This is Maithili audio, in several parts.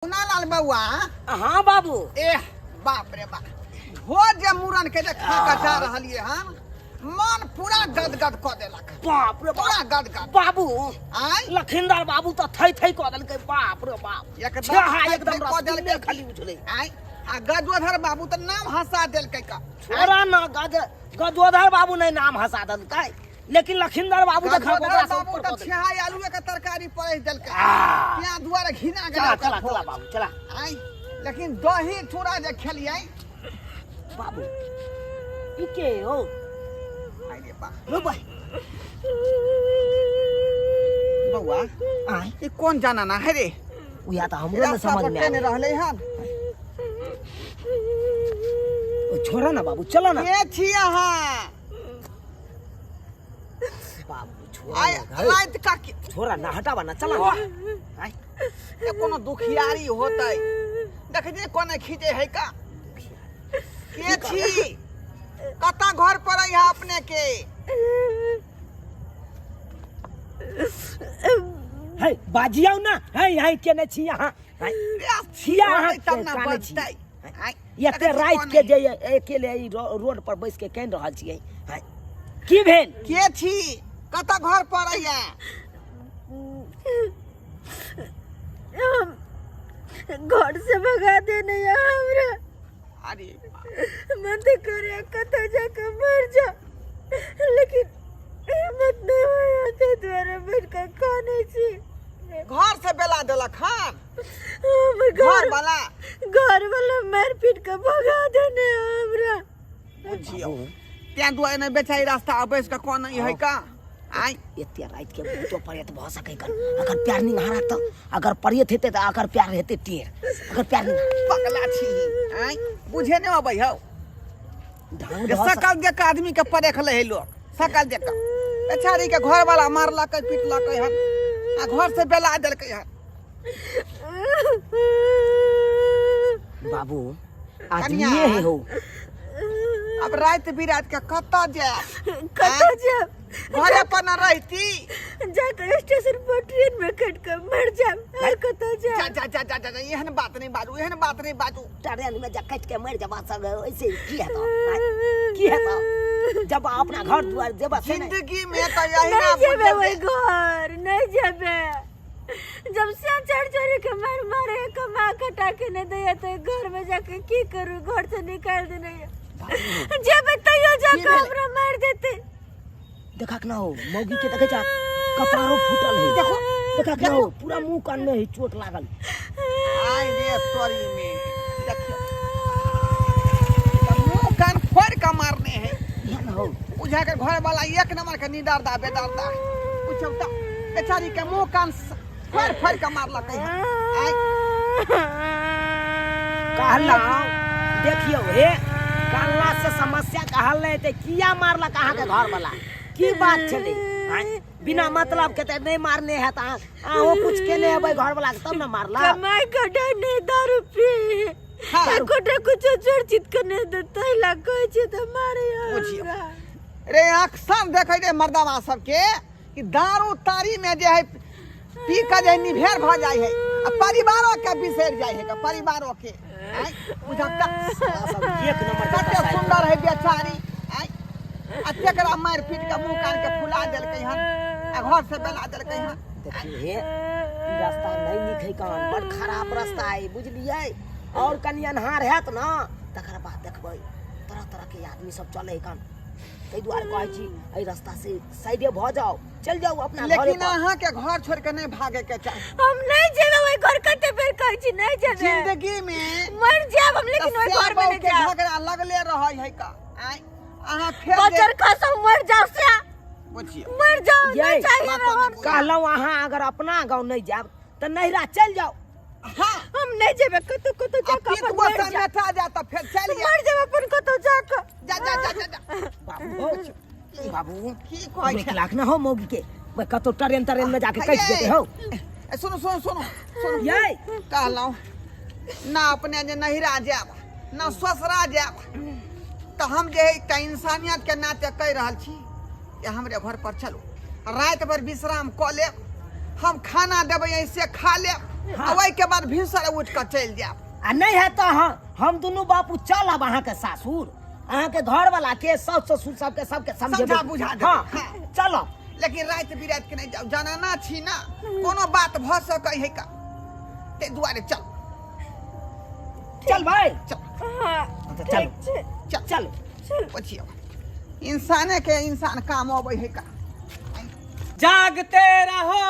लाल बउआ। हाँ बाबू। एह बाप रे बाप, भोज जे मुड़न के जे खा के जा रहलिए हन, मन पूरा गदगद क देलक। बाप रे बाप, पूरा गदगद। बाबू। आय लखिंदर बाबू तो थई थई कऽ देलकै। बाप रे बाप, एकदम छेहा थई एकदम थई कऽ रसगुल्ले देलकै। खाली उछलै। आय आ गजोधर बाबू तऽ नाम हंसा देलकै का। छोड़ा ना, गजोधर बाबू नहीं नाम हंसा देलकै, लेकिन लखिंदर बाबू देखा गजोधर ओकरा से बाबू ऊपर तऽ कऽ देलकै। छेहा आलूए के तरकारी परसि देलकै। आ। प्याज दुआरे घिना गेलै चला ओकर चला भोज। चला बाबू चला। आय लेकिन दही चूड़ा जे खेलियै। बाबू ई के हो? आय रे बा। रो भाई। बौआ, आय ई कोन जनाना है रे? उया तऽ हमरो ने रास्ता समझ पर में केने आबै। रहलै हन। ओ छोड़ा ना बाबू, चलो ना। के छी अहाँ? बाबू छोड़ा आय ना घर। राति का के छोड़ा ना, हटावा ना, चला ना। आय ए कोनो दुखियारी होतै, देखै छियै कोने खींचे है का। के छी, कतऽ घर पर है अपने के? है बाजियौ ना, है है केने छी अहाँ? है छिया अहाँ? होतै तब ना काने छी? बजतै। आय, एते देखै छियै राति कोन के है। जे अकेले ई रोड पर बैस के कानि रहल छियै, है की भेल? के छी, कतऽ घर पर है? हम घर से भगा देने या हमरा। अरे मन तो करे कतौ जाके मर जा, लेकिन हिम्मत नहीं होया, ताहि दुआरे बैठ के कानै छी। घर से बेला देलक हन? हमर घर घर वाला, घर वाला मारि पीट के भगा देने हमरा। बुझियौ, तें दुआरे नहि बेचारी रास्ता बैस के कोन है का। आय एते राति के भूतो प्रेत भऽ सकै कन। अगर प्यार निहारा तऽ अगर प्रेत हेतै तऽ अगर प्यार हेतै टेर, अगर प्यार निहारा। पगला छी। आय बुझे नहि अबै हौ ढंग जे भऽ सकै। सकल देख के आदमी के परेख लै है लोग। सकल देख के बेचारी के घर वाला मारलकै पीटलकै हन आ घर से बेला देलकै हन। बाबू कनिया। आदमीए है हो। अब राति बिरात के कतऽ जायब? कतऽ जायब? घरे पर न रहती? जाकर स्टेशन पर ट्रेन में कट के मर जायब, और कतऽ जा जायब? जा जा जा जा जा, एहन बात नहीं बाजू, एहन बात नहीं बाजू। ट्रेन में जा कटि के मरि जेबा सब ऐसे की हेतौ? आँय? की हेतौ जब अपना घर दुआर जेबा से नहि? जिंदगी में तो यही ना नहीं जेबे बुझल ओहि घर नहीं जेबे। जब से चढ़ चढ़ के मार मारे कमा खटा के नहीं दैया तो घर में जाके की करू? घर से निकाल देने जेबे तैयो की जाके भेलै? हमरा मार देते। देखा ना हो मौगी के, देखै छा कपारो फूटल है। देखो, देखा ना हो पूरा मुंह कान में है चोट लागल। आय रे तोरी में देखियो तऽ मुंह कान फोड़ के मारने है। इएह ना हो। बुझा के घर वाला एक नंबर के निडरदा बेदरदा। पूछौ तऽ बेचारी के मुंह कान फोड़ फोड़ के मारलकै हन। आय कहलहुँ देखियौ हे, कहला से समस्या कहल नहि हेतै। किया मारलक अहाँके घर वाला? की बात छलै? आँय? बिना मतलब के तऽ नहि मारने हैत। अहाँ अहूँ कुछ केने हेबै घर वाला के तब ने मारलक। कमाई कटा नहीं, दारू पी। हाँ। एकोटा कुछो चोर चित के नहीं दे, ताहि ला कहै छी तऽ मारे बुझियौ। हमरा। रे अक्सर देखै रे मर्दावा सबके कि दारू तारी में जे है पी के जे निभेर भऽ जाइ है आ परिवारो के बिसरि जाइ है के परिवारो के। आँय, बुझब तऽ साला सब एक नंबर के कते कसाई। सुंदर है बेचारी। आँय, आ तेकरा मारि पीट के मुंह कान के फुला देलकै हन आ घर से बेला देलकै हन। देखियौ हे, ई रास्ता नहि नीक है कान, बड़ खराब रास्ता है बुझलियै। और कनि अन्हार हैत ना तकर बाद देखबै तरह तरह के आदमी सब चलै है कान। ताहि दुआरे कहै छी एहि रास्ता से साइडे भऽ जाउ, चलि जाउ अपना घरे लेकिन पर। अहाँ के घर छोड़ के नहीं भागे के चाही। हम नहीं जेबै ओहि घर, कते बेर कहै छी नहीं जेबै। जिंदगी में मर जायब हम लेकिन ओहि घर में नहीं के जायब। झगड़ा लगले रहै है का। आँय, अहाँ फेर बजर खसौ मर जाओ से बुझियौ मर जाओ ये, नहीं चाहिए बात हमरा। नहीं। कहलहुँ अहाँ अगर अपना गाँव नहीं जायब तऽ नैहरा चलि जाउ। हाँ। हम नहीं जेबै कतौ, कतौ आ जाके पीत अपन गोसा मर जायब। मेटा जा तऽ फेर चलि जायब। मर जायब अपन कतौ जाके। जा जा जा जा जा। बाबू हो बाबू, की कहै देख छै? लाख ना हो मौगी के भाई कतौ ट्रेन तरेन में जाके कटि जेतै हो। ए, सुनू सुनू सुनू सुनू। ये कहलहुँ ना अपने जे नैहरा जायब ना ससुरा जायब तऽ हम जे है एकटा इंसानियत के नाते कहि रहल छी जे हमरे घर पर चलू, राति भरि विश्राम कऽ लेब, हम खाना देबै ऐसे खा लेब। आ ओहिके बाद भिनसर उठि कऽ चलि जायब। आ नहि है तऽ हम दुनू बापू चलब अहाँके सासुर, अहाँके घर वाला के सास ससुर सबके सबके समझेबै, समझा बुझा देबै। हाँ, हाँ। चलब। लेकिन राति बिराति के नहि जाउ, जनाना छी ना, कोनो बात भऽ सकै है का, ताहि दुआरे चल। चल भाई, चल। हाँ, अच्छा, चलो। ठीक छै। चल। चलो। चल। बचियौ, इंसाने के इंसान काम अबै है का। जागते रहो,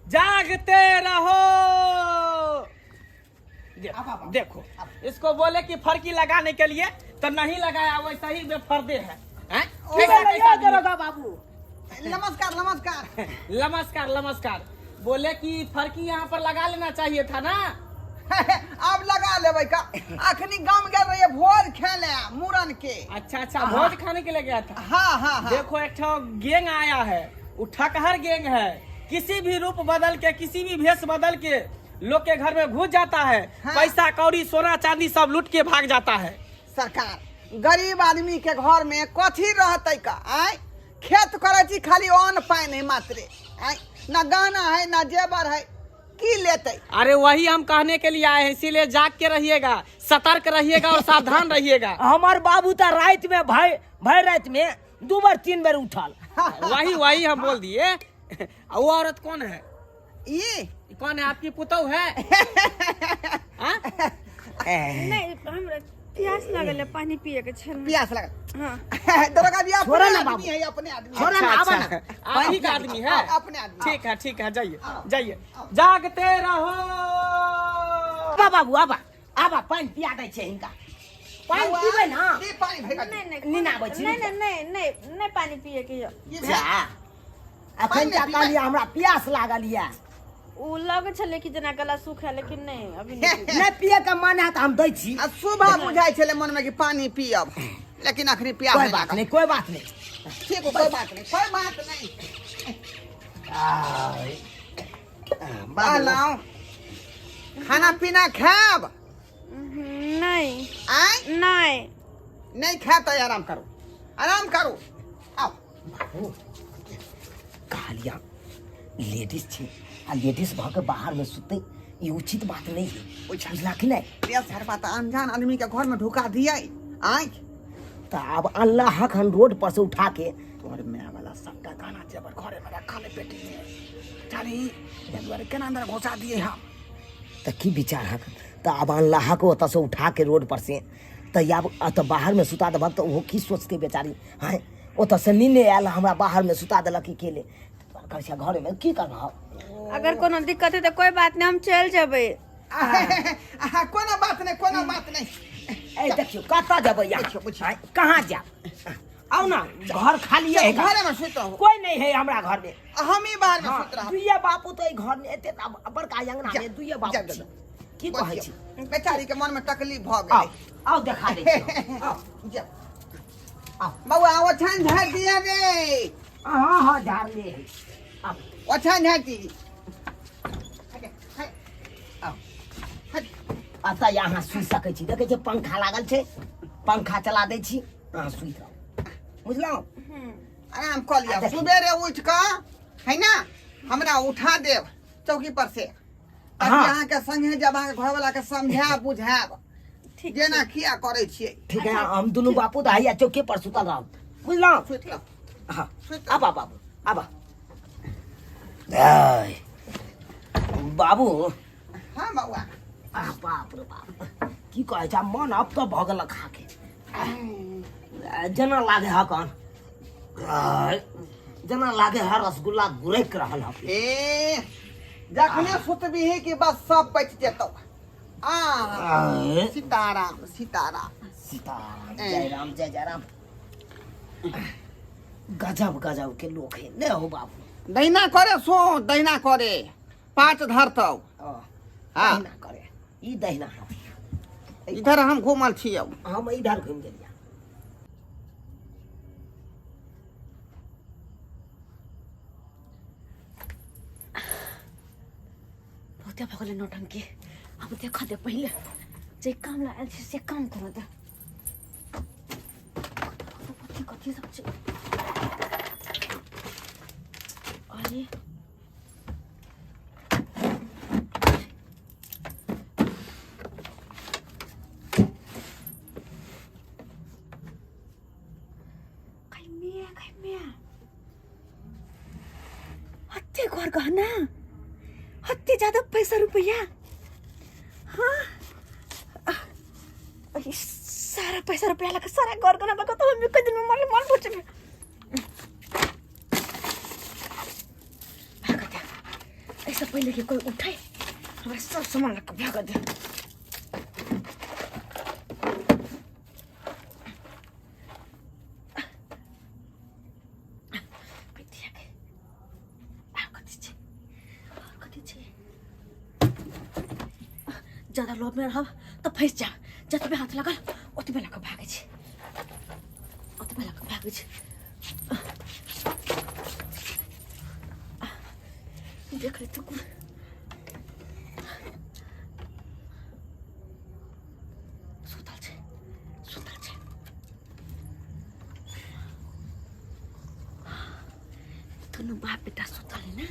जागते रहो। देखो, देखो इसको बोले कि फरकी लगाने के लिए तो नहीं लगाया, वैसा ही बेफर्दे है, हैं? कैसा कैसा आदमी? दरोगा बाबू। नमस्कार नमस्कार। नमस्कार नमस्कार। बोले कि फरकी यहाँ पर लगा लेना चाहिए था ना। आब लगा लेबै का, अखनी गाम गेल रहिए भोज खेले मुड़न के। अच्छा अच्छा, भोज खाने के लिए गया था। हाँ हाँ हाँ। देखो एक ठो गैंग आया है, वो ठकहर गैंग है, किसी भी रूप बदल के, किसी भी भेष बदल के लोग के घर में घुस जाता है। हाँ। पैसा कौड़ी सोना चांदी सब लूट के भाग जाता है। सरकार, गरीब आदमी के घर में कथी रहतै का? आय, खेत करै छी, खाली अन्न पानि है मात्रे, आय, ना गहना है ना जेबर है, की लेतै? अरे वही हम कहने के लिए आए हैं, इसीलिए जाग के रहिएगा, सतर्क रहिएगा और सावधान रहिएगा। हमर बाबू तऽ राति में भरि भरि राति में 2 बेर 3 बेर उठल। वही वही हम बोल दिए। वो औरत कौन है? ई कौन है? आपकी पुतहु है? हाँ? नहीं, हमरा प्यास लागल है, पानी पिए के छै। प्यास लागल? हाँ। दरोगा जी, अपने छोड़ो ना आदमी बाबू। है, अपने आदमी है। छोड़ो ना, अच्छा, आवा ना। अच्छा, आप ही का आदमी है? अपने आदमी। ठीक है ठीक है, जाइए जाइए, जागते रहो। आबा बाबू, आबा आबा, पानि पिया दै छै हिनका। पानि बौआ, पीबै ना? दी पानि भरि कऽ। नहीं नहीं। नींद आबै छै। नहीं नहीं नहीं नहीं नहीं, पानी पिए के यऽ। की भेल? जा, अखन पानि ता नहि पीबै? कहलियै हमरा प्यास लागल यऽ। उ लगै छलै कि जेना गला सूखा, लेकिन नहीं, अभी नहीं पीबै। नहि पिए के मन है तऽ हम दै छी। आ सुबह बुझाइ छलै मनमे कि पानि पियब, लेकिन अखनी प्यास कोई नहि बात लागल। नहीं, कोई बात नहीं। ठीक हो, कोई बात नहीं, कोई बात नहीं। आय। बाबू। कहलहुँ खाना पीना खायब? नहीं। आय? नहीं। नहीं खायब तऽ आराम करू, आराम करू, आउ। बाबू, कहलिया लेडीज छै आ लेडीज भऽ के बाहर में सुतै ई उचित बात नहीं है, बुझला कि नहीं? प्रिया सरपा तऽ अनजान आदमी के घर में ढुका दियै आँखि। तऽ आब अनला हक हन रोड पर से उठा के। तोहर माय वाला सबटा गाना जेबर घरे में रखल है पेटी में, चली एहि दुआरे केना अंदर घुसा दिए हम। तऽ की विचार हक? तऽ आब अनला हक ओतऽ से उठा के रोड पर से, तऽ आब एतऽ बाहर में सुता देबक तऽ ओहो की सोचतै बेचारी? हैं, ओतऽ से नींद नहि आयल, हमरा बाहर में सुता देलक अकेले, कहै छै घरे में की करबह? अगर कोनो दिक्कत है तऽ कोई बात नहीं, हम चलि जेबै। आहा, कोनो बात नहीं, कोनो बात नहीं। ए देखियौ कतऽ जेबै अहाँ? बुझियौ, बुझियौ। आँय, कहाँ जायब? आउ ना, घर खाली है। घरे में सुत रहू। कोई नहीं है हमरा घर में। हम ही बाहर में हाँ, सुत रहब। दुइये बापू तो एहि घर में एते बड़का अंगना में दुइये बापू जा, जा, छी। जा। की कहै छी? बेचारी के मन में तकलीफ भऽ आउ गेलै। आउ देखा दै छी। आउ। जा। आउ। बौआ, ओछान झाड़ि दिअ रे। हाँ हाँ, झाड़ले है। आउ। ओछान झाड़ि दी। आउ। एतऽ अहाँ सुति सकै छी। देखै छियै पंखा लागल छै, पंखा चला दै छी, अहाँ सुति रहू, बुझलहुँ? आराम कऽ लिअ। आ देखियौ। सुबेरे उठि कऽ है ना हमरा उठा देब चौकी पर से, ताकि हाँ। अहाँके संगे जब अहाँके घरवाला के समझायब बुझायब ठीक। जेना किया करै छियै। ठीक है, हम दुनू बापू तऽ हैया चौके पर सुतल रहब, बुझलहुँ? सुति रहू। हाँ। सुति रहू। आबा बाबू, आबा। आय, बाबू। हाँ बौआ। आ बाप रे बाप, की कहै छै, मन अब तऽ भऽ गेल खाके, जेना लागे हकन, आय, जेना लागे है रसगुल्ला गुरैक रहल हक। ए जखने सुतबिही कि बस सब बचि जेतौ। आ आय, सीताराम सीताराम। सीताराम, जय राम जय जय राम। गजब गजब के लोग है ने हो बाबू। दहिना करे सो, दहिना करे पाँच धरतौ। ओ, हाँ। दहिना करे, ई दहिना हाथ। इधर हम घूमल छियौ। हम इधर घुमि गेलियै। बहुते भऽ गेलै नौटंकी, आब देखऽ दे पहिले जे काम ला आयल छी से काम करऽ दे। कथी कथी सब छै? अरे जेवर गहना हत्ते ज्यादा पैसा रुपया हाँ ई सारा पैसा रुपया लगा सारा घर गहना लगा तो हम एक दिन में मरले मर बचबे भाग दे ऐसा पहले कि कोई उठाए हमरा सब सामान लग भाग दे कथी है और कथी छै और कथी छै ज्यादा लोभ में रहब तऽ फँसि जायब जतबे हाथ लगल ओतबे लऽ कऽ भागै छी ओतबे लऽ कऽ भागै छी देख ले तो सुतल छै सुतल छै दुनू बाप बेटा सुतल है ना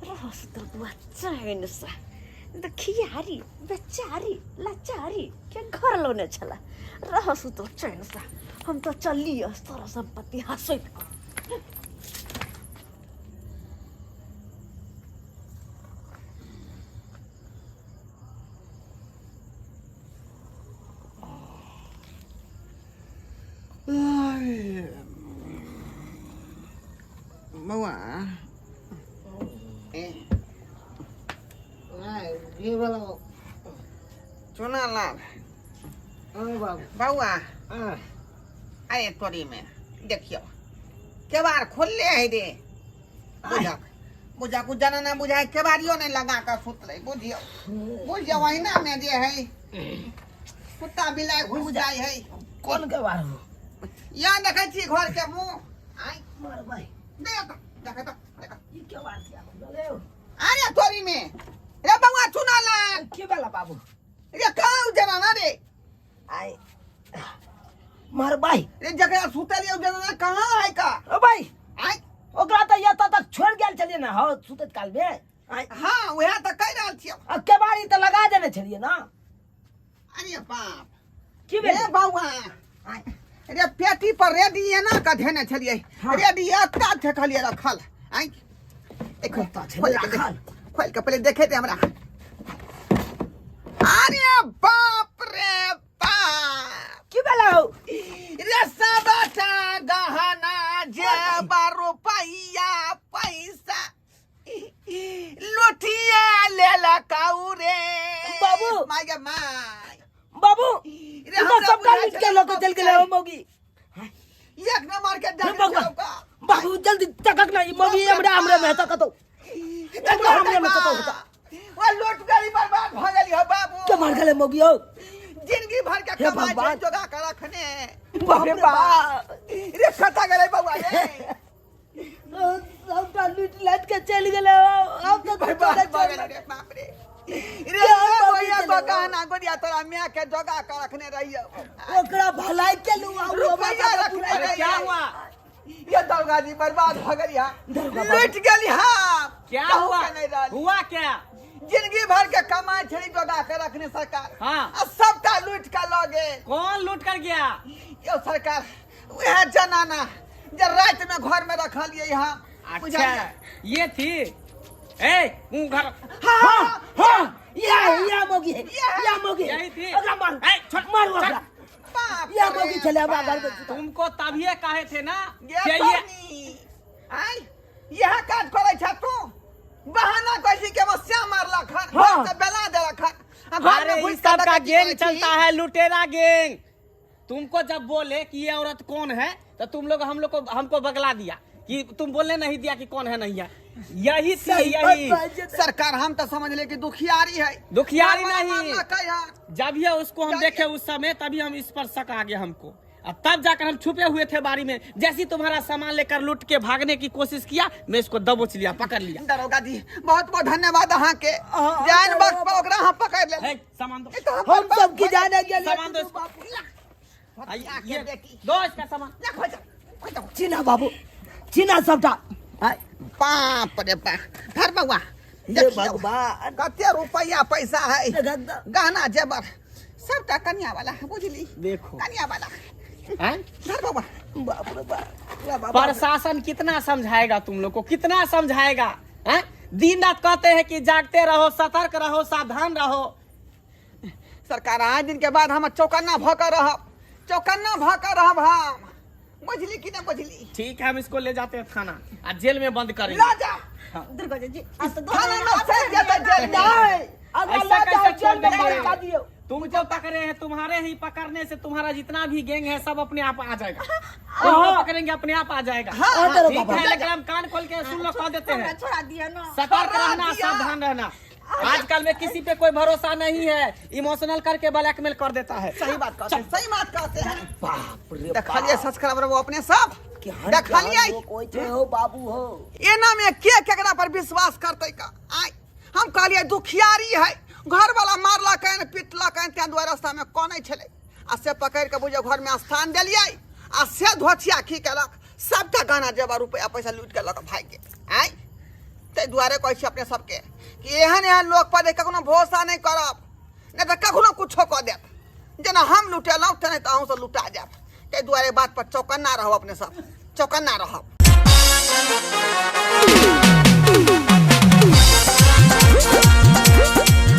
रह सुतल बुआ चैन से दुखियारी बेचारी लाचारी के घर लौने छला रह सुतल चैन से हम तो चलिए सारा संपत्ति हंसैत कऽ बौआ ए की भेलौ चुना लाल हँ बाबू बौआ हँ अरे तोरी में देखियो केबाड़ खोलले है रे बुझक बुझक उ जना ना बुझाय केबाड़ियो नहीं लगा के सुतले बुझियो बुझियो वहिना में जे है कुत्ता बिलाइ घुस जाय है कोन के बार हो यहाँ देखै छी घर के मुंह आइ मारबै देख देख देख देख ई के बार किया खुलले हो अरे तोरी में रे बौआ चुना लाल के वाला बाबू रे कहाँ जनाना रे आइ मारबै रे जकरा सुतल यौ जनाना कहाँ है का ओ भाई आइ ओकरा तऽ एतऽ तक छोड़ि गेल छलियै ने हौ सुतैत कालमे आइ हाँ वएह तऽ कहि रहल छियौ आ केबाड़ी तऽ लगा देने छलियै ने अरे बाप की भेल रे बौआ आइ रे पेटी पर रेडी एना कऽ धेने छलियै हाँ। रेडी एतऽ देखलियै रखल आइ कतऽ छलै खोलि के देख- राखल? खोलि के पहिले देखे दे हमरा अरे बाप रे बाप की भेल हौ रे सबटा गहना जेबर रुपैया पैसा लुटिया लेलकौ रे बाबू। My गे my बाबू रे ई तऽ हमरा सबटा बुझाइ लूटि के लऽ कऽ चलि गेलै हौ मौगी एक नंबर के हे डर भगवान बाबू जल्दी तकक ना ई मौगी हमरा हमरे में हेतऽ कतौ हमरा हमरे में कतौ हेतऽ वो लूट गई बर्बाद भ गेली हो बाबू के मार गेलै मौगी हौ जिंदगी भर के हे कमाई छै भगवान। जोगा के रखने बाप रे बाप रे कता गेलै बौआ रे सबटा लूटि लाटि के चलि गेलै हौ हम तऽ बर्बाद कुछो भऽ नहि गेलै रे बाप रे रे के हम बाबू भैया चले गहना गुड़िया तोरा माय के जोगा के रखने रहियो ओकरा भलाई केलू आ उ हमरा रुपैया सबके रखने पुराइ अरे क्या रहियै। हुआ ये दरोगा जी बर्बाद भ गेली हा दरोगा बाबू। लूट गेली हा क्या कहू हुआ के नहीं रहली। हुआ क्या जिंदगी भर के कमाई छली जोगा के रखने सरकार हाँ। आ सबटा लूट के लऽ गेल कौन लूट कर गया यो सरकार वएह जनाना जे राति में घर में रखलियै हम अच्छा ये थी ए तू घर हाँ हाँ या या मौगी है या। या मौगी है यही थी। ओकरा मारू ए, छोड़, मारू छोड़। ओकरा बाप या रे मौगी छलै हमरा घर में बाप। तुमको तभिए कहे थे ना ये कि ये करनी। आँय इएह काज करै छ तू बहाना कहै छी के बस्या मारलक हन हाँ। घर से बेला देलक हन आ घर में अरे घुसि इस कऽ सब का डकैती गैंग करै छी। चलता है लुटेरा गैंग तुमको जब बोले कि ये औरत कौन है तो तुम लोग हम लोग को हमको बगला दिया कि तुम बोलने नहीं दिया कि कौन है नहीं है यही थी सही यही बात बात जे- सरकार हम तो समझ ले कि दुखियारी है दुखियारी मारला नहीं। मारलकै हन। जब ये उसको हम देखे उस समय तभी हम इस पर शक आ गया हमको अब तब जाकर हम छुपे हुए थे बाड़ी में जैसे ही तुम्हारा सामान लेकर लूट के भागने की कोशिश किया मैं इसको दबोच लिया पकड़ लिया दरोगा जी बहुत बहुत धन्यवाद अहाँ के हाँ, जान दरोगा वक्त पर ओकरा हम पकड़ ले ए, सामान दो ई तो हम सब की जाने गेलियै सामान दो इसको। आ, ये ये बेटी दो इसका सामान ना खोज खोज चिन्ह बाबू चिन्ह सबटा आय, बाप रे बाप धर बउआ हे देखियौ भगवान कते रुपैया पैसा है देखक तऽ। गहना जेवर सबटा कनिया वाला है बुझली देखो कनिया वाला हैं? धर बाबा। बाप रे बाप, ला बाबा। प्रशासन कितना समझाएगा तुम लोग को, कितना समझाएगा? हैं? दिन रात कहते हैं कि जागते रहो, सतर्क रहो, सावधान रहो। सरकार आज दिन के बाद हम चौकन्ना भऽ कऽ रहब, चौकन्ना भऽ कऽ रहब हम, बुझली कि नहीं बुझली? ठीक है, हम इसको ले जाते हैं थाना आ जेल में बंद करेंगे। ला जाओ। दुर्गा जी, आज तो थाना में सह जेतै जेल में। नहीं, अगर ऐसा ला जाओ कैसे छोड़ जेल में देंगे? बंद कर दियो। तुम जो पकड़े हैं, तुम्हारे ही पकड़ने से तुम्हारा जितना भी गैंग है सब अपने आप आ जाएगा। तुमको पकड़ेंगे, अपने आप आ जाएगा। हाँ, हाँ, ठीक बाबा। है, लेकिन हम कान खोल के सुन लो, कह देते हैं, छोड़ा दिया ना। सतर्क छोड़ा रहना, दिया। सावधान रहना। आजकल में किसी पे कोई भरोसा नहीं है, इमोशनल करके ब्लैकमेल कर देता है। सही बात कहते हैं, सही बात कहते हैं। बाप रे। देखलिए सब्सक्राइबर वो अपने सब केहन देखलिए केहन लोक होइ छै हो बाबू हो। एना में के केकरा पर विश्वास करते का? आय हम कहलिए दुखियारी है, घर वाला मारलक हन, पिटलक हन, तें दुआरे रास्ता में कनै छलै आ से पकड़ के बुझो घर में स्थान देलियै आ से धोथिया की केलक, सबटा गाना जेबर रुपया पैसा लूटि के लऽ कऽ भागि गेल। आय ताहि दुआरे कहै छी अपने सबके कि एहन एहन लोक पर जे कखनो भरोसा नहि करब, नहि तऽ कखनो कुछो कऽ देत। जेना हम लुटेलहुँ तेना तऽ अहूँसँ लुटा जायब। ताहि दुआरे बात पर चौकन्ना रहब, अपने सब चौकन्ना रहब।